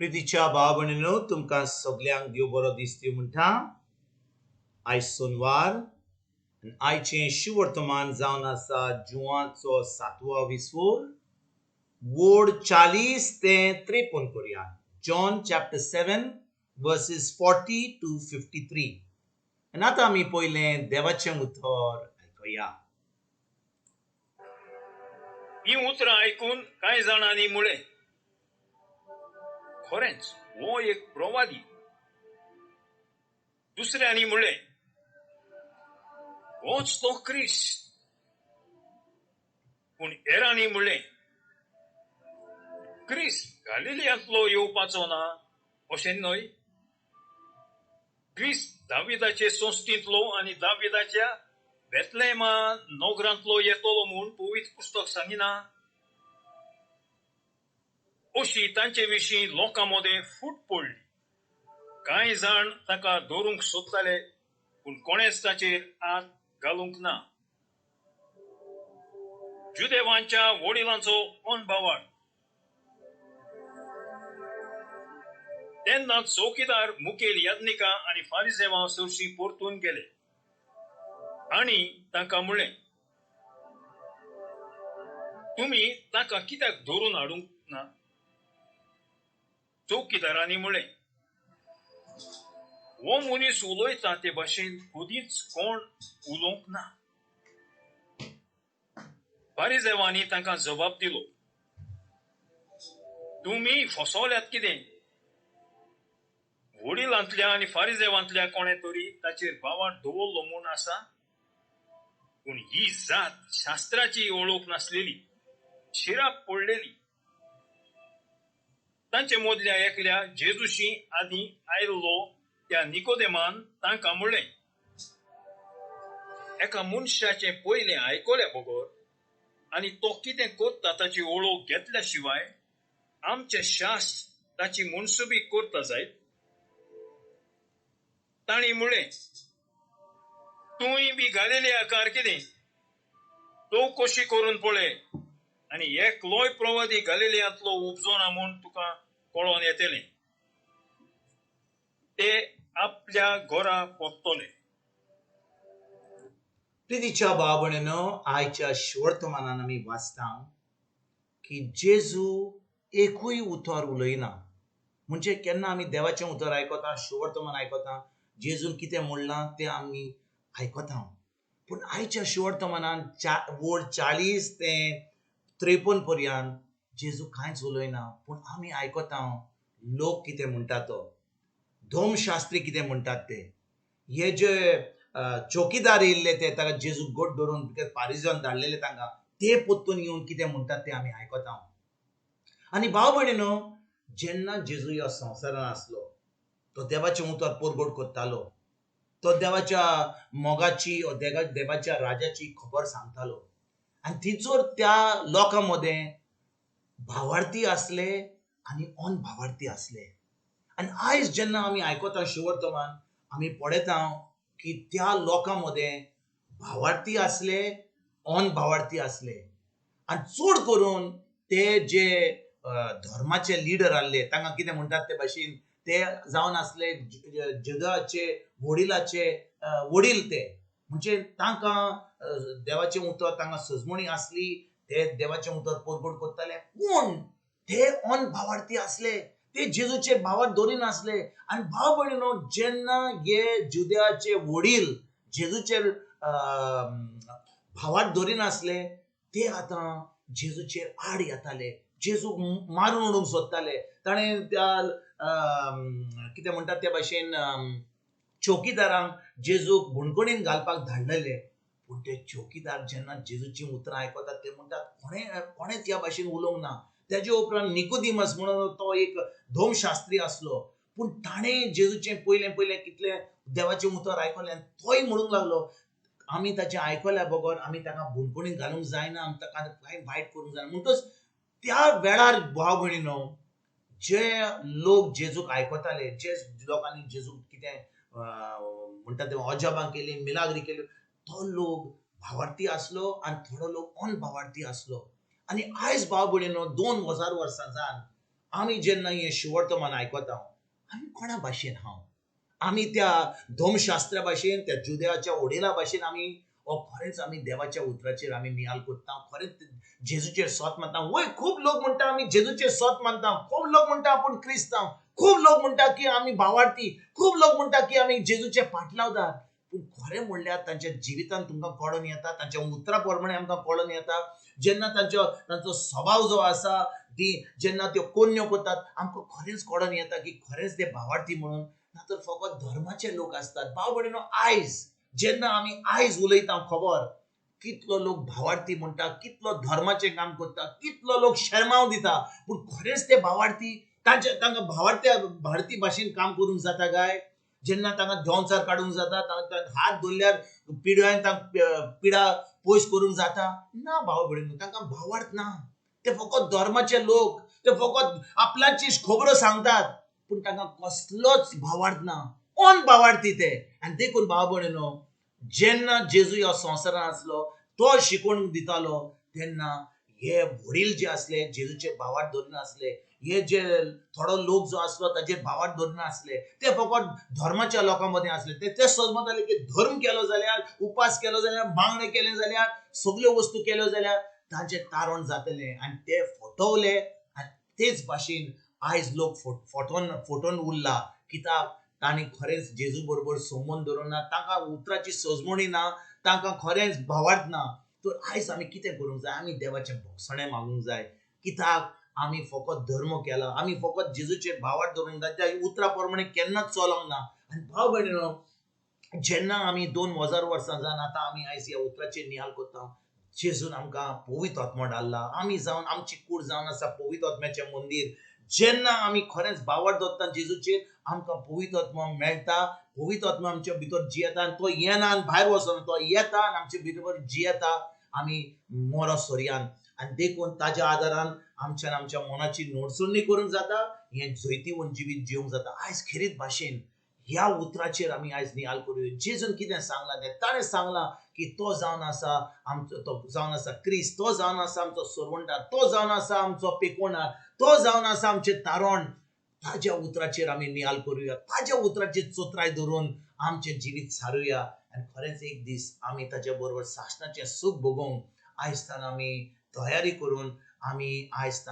प्रितीच्या भाव भयणीनो, तुमकां सगल्यांक देव बरो दीस दिवं म्हणटा. आयज सोनवार आनी आयचें शिवर्तमान जावन आसा जुवाचो सातवो विसवोर, वोड 40 ते 53 पर्यंत. John chapter 7 verses 40 to 53. आनी आतां आमी पयलें देवाचें उतर आयकुया. ही उतरां आयकून कांय जाणांनी म्हळें, खरेंच हो एक प्रवादी. दुसऱ्यांनी म्हळें, होच तो क्रिस्त. पूण हेरांनी म्हळें, क्रिस्त गालिलियांतलो येवपाचो ना अशें न्हय? क्रिस्त दाविदाचे संस्थेंतलो आनी दाविदाच्या बेतलेमा नगरांतलो येतलो म्हूण पवित्र पुस्तक सांगिना? अशी तांचे विशीं लोकां मदें फूट पडली. कांय जाण ताका धरूंक सोदताले, पूण कोणेच ताचेर हात घालूंक ना. जुदेवांच्या वडिलांचो अनभावाट. तेन्ना चौकीदार मुखेल याज्ञिकां आनी फारिजेवां सरशीं परतून गेले आनी तांकां म्हणलें, तुमी ताका कित्याक धरून हाडूंक ना? चौकीदारांनी म्हणलें, हो मनीस उलयता ते भाशेन कदींच कोण उलोवंक ना. फारिजेवांनी तांकां जबाब दिलो, तुमी फसवल्यात कितें? वडिलांतल्या आनी फारिजेवांतल्या कोणें तरी ताचेर भावार्थ दवरलो म्हूण आसा? पूण ही जात शास्त्राची वळख नासलेली, शिराप पडलेली. तांचे मदल्या एकल्या जेजूशी आदीं आयिल्लो त्या निकोदेमान तांकां म्हणलें, एका मनशाचें पयलें आयकल्या बगर आनी तो कितें करता ताची वळख घेतल्या शिवाय आमचें शास्त्र ताची मनसुबी करता जायत? तांणी म्हणलें, तूंय बी गालिलियाकार कितें? तो कशी करून पळय आनी एकलोय प्रवादी गालिलियांतलो उपजोना म्हूण तुका कळोन येतलें. ते आपल्या घरा परतले. प्रितीच्या भाव भयणीनो, आयच्या शिवर्तमानान आमी वाचता की जेजू एकूय उतर उलयना. म्हणजे केन्ना आमी देवाचें उतर आयकता, शिवर्तमान आयकता, जेजून कितें म्हणलां तें आमी आयकता. पूण आयच्या शिवर्तमानान वोड 40 ते 53 पर्यंत जेजू कांयच उलयना. पूण आमी आयकता लोक कितें म्हणटा तो, धर्मशास्त्री कितें म्हणटात ते, हे जे चौकीदार येयल्ले ते ताका जेजू गोट धरून पारिजन धाडलेले तांकां, ते परतून येवन कितें म्हणटात ते आमी आयकता. आनी भाव भयणीनो, जेन्ना जेजू ह्या संवसारान आसलो तो देवाचें उतर परगट करतालो, तो देवाच्या मोगाची, देवाच्या राजाची खबर सांगतालो. आनी थंयसर त्या लोकां मदें भावार्थी आसले आनी अनभावार्थी आसले. आनी आयज जेन्ना आमी आयकता शिवर्तमान, आमी पळयता की त्या लोकां मदें भावार्थी आसले, अनभावार्थी आसले. आनी चड करून ते जे धर्माचे लिडर आहले तांकां कितें म्हणटात ते भाशेन ते जावन आसले जगाचे वडिलाचे वडील ते. म्हणजे तांकां देवाचें उतर तांकां सजमणी आसली, ते देवाचें उतर परगट करताले. पूण ते अनभावार्थी आसले, ते जेजूचे भावार्थ दवरिनासले. आनी भाव भयणीनो, जेन्ना हे जुद्याचे वडील जेजूचेर भावार्थ दवरिनासले, ते आतां जेजूचेर आड येताले, जेजूक मारून उडोवंक सोदताले. ताणें त्या कितें म्हणटात त्या भाशेन चौकीदारांक जेजूक बुणकणीन घालपाक धाडलेले. पूण ते चौकीदार जेन्ना जेजूचीं उतरां आयकतात ते म्हणटात कोणेच ह्या भाशेन उलोवंक ना. तेजे उपरांत निकोदिमस म्हणून तो एक धर्मशास्त्री आसलो, पूण ताणें जेजूचें पयलें पयलें कितलें देवाचें उतर आयकलें आनी तोय म्हणूंक लागलो, आमी ताचें आयकल्या बगर आमी ताका बुणकणीन घालूंक जायना, आमी ताका कांय वायट करूंक जायना. म्हणटच त्या वेळार भाव भयणीनो, जे लोक जेजूक आयकताले, जे लोकांनी जेजूक कितें म्हणटा ते अजाबां केली, मिलाग्री केली, तो लोक भावार्थी आसलो आनी थोडो लोक अनभावार्थी आसलो. आनी आयज भाव भयणीनो, 2000 वर्सां जावन आमी जेन्ना हें शिवर्तमान आयकता आमी कोणा भाशेन हांव? आमी त्या धर्मशास्त्रा भाशेन, त्या जुद्याच्या वडिला भाशेन आमी ओ खरेंच आमी देवाच्या उतराचेर आमी नियाल करता, खरेंच जेजूचेर सोत मानता. वय खूब लोक म्हणटा आमी जेजूचेर सोत मानता, खूब लोक म्हणटा आपूण क्रिस्तांव, खूब लोक म्हणटा की आमी भावार्थी, खूब लोक म्हणटा की आमी जेजूचे पाटलावदार. पूण खरें म्हणल्यार तांच्या जिवितान तुमकां कळोन येता, तांच्या उतरा प्रमाणे आमकां कळोन येता. जेन्ना तांचो स्वभाव जो आसा ती जेन्ना त्यो कोन्यो करतात आमकां खरेंच कळोन येता की खरेंच ते भावार्थी म्हणून, ना तर फकत धर्माचे लोक आसतात. भाव भयणीनो, आयज जेन्ना आमी आयज उलयता खबर कितलो लोक भावार्थी म्हणटा, कितलो धर्माचें काम करता, कितलो लोक शेरमांव दिता, पूण खरेंच ते भावार्थी तांकां भारती भाशेन काम करूंक जाता काय? जेन्ना तांकां दोनचार काडूंक जाता, तांकां हात धरल्यार पिड्यान तांकां पिडा पयस करूंक जाता? ना भाव भयणीनो, तांकां भावार्थ ना. ते फकत धर्माचे लोक, ते फकत आपल्याची खबरो सांगतात, पूण तांकां कसलोच भावार्थ ना, कोण भावार्थी ते. आनी देखून भाव भयणीनो, जेन्ना जेजू ह्या संवसारांत आसलो तो शिकवण दितालो तेन्ना हे वडील जे आसले जेजूचे भावार्थ धरिनासले, हे जे थोडो लोक जो आसलो ताजेर भावार्थ धरिनासले, ते फकत धर्माच्या लोकां मदीं आसले. ते समजताले की धर्म केलो जाल्यार, उपास केलो जाल्यार, मागणें केलें जाल्यार, सगल्यो वस्तू केल्यो जाल्यार तांचें तारण जातलें. आनी ते फटवले. आनी तेच भाशेन आयज लोक फटोवन उरला. कित्याक तांणी खरेंच जेजू बरोबर संबंद दवरूंक ना, तांकां उतराची सजमणी ना, तांकां खरेंच भावार्थ ना. तर आयज आमी कितें करूंक जाय? आमी देवाचें भोगसणें मागूंक जाय. कित्याक आमी फकत धर्म केला, आमी फकत जेजूचेर भावार्थ दवरूंक जाय, त्या उतरा प्रमाणे केन्नाच चलोंक ना. आनी भाव भयणीनो, जेन्ना आमी 2000 वर्सां जावन आतां आमी आयज ह्या उतराचेर नियाळ करता, जेजून आमकां पवित्र आत्मो धाडला, आमी जावन आमची कूड जावन आसा पवित्र आत्म्याचें मंदीर. जेन्ना आमी खरेंच भावार्थ दवरता जेजूचेर, आमकां पवित्र आत्मो मेळटा, पवित्र आत्मो आमच्या भितर जियेता. आनी तो येना आनी भायर वचना, तो येता आनी आमचे भितर जियेता आमी मरो सोर्यान. आनी देखून ताज्या आदारान आमच्यान आमच्या मनाची नोडसणी करूंक जाता, हें जैतिवंत जिवीत जिवंक जाता. आयज खेरीत भाशेन ह्या उतराचेर आमी आयज नियाळ करूया. जेजून कितें सांगलां तें ताणें सांगलां की तो जावन आसा आमचो, तो जावन आसा क्रिस्त, तो जावन आसा आमचो सोरवंटार, तो जावन आसा आमचो पेकोणार, तो जावन आसा आमचें तारण. ताज्या उतराचेर आमी नियाळ करूया, ताज्या उतराचेर चोत्राय धरून आमचें जिवीत सारुया. आनी खरेंच एक दीस आमी ताज्या बरोबर सासणाचें सूख भोगोवंक आयज आमी तयारी करून आमी आयज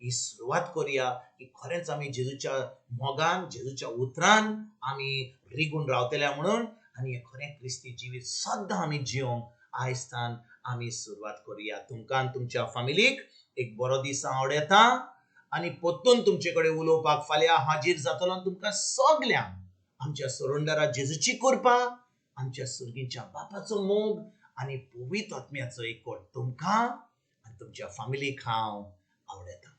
ही सुरवात करूया की खरेंच आमी जेजूच्या मोगान, जेजूच्या उतरान आमी रिगून रावतले म्हणून. आनी हें खरें क्रिस्ती जिवीत सद्दां आमी जिवंक आयज आमी सुरवात करूया. तुमकां आनी तुमच्या फामिलीक एक बरो दीस आवडता आनी परतून तुमचे कडेन उलोवपाक फाल्यां हाजीर जातलो. आनी तुमकां सगल्यांक आमच्या सरोंडरा जेजूची कृपा, आमच्या सुर्गीच्या बापाचो मोग आनी पवित्र आत्म्याचो एकवट तुमकां आनी तुमच्या फामिलीक हांव आवडटा.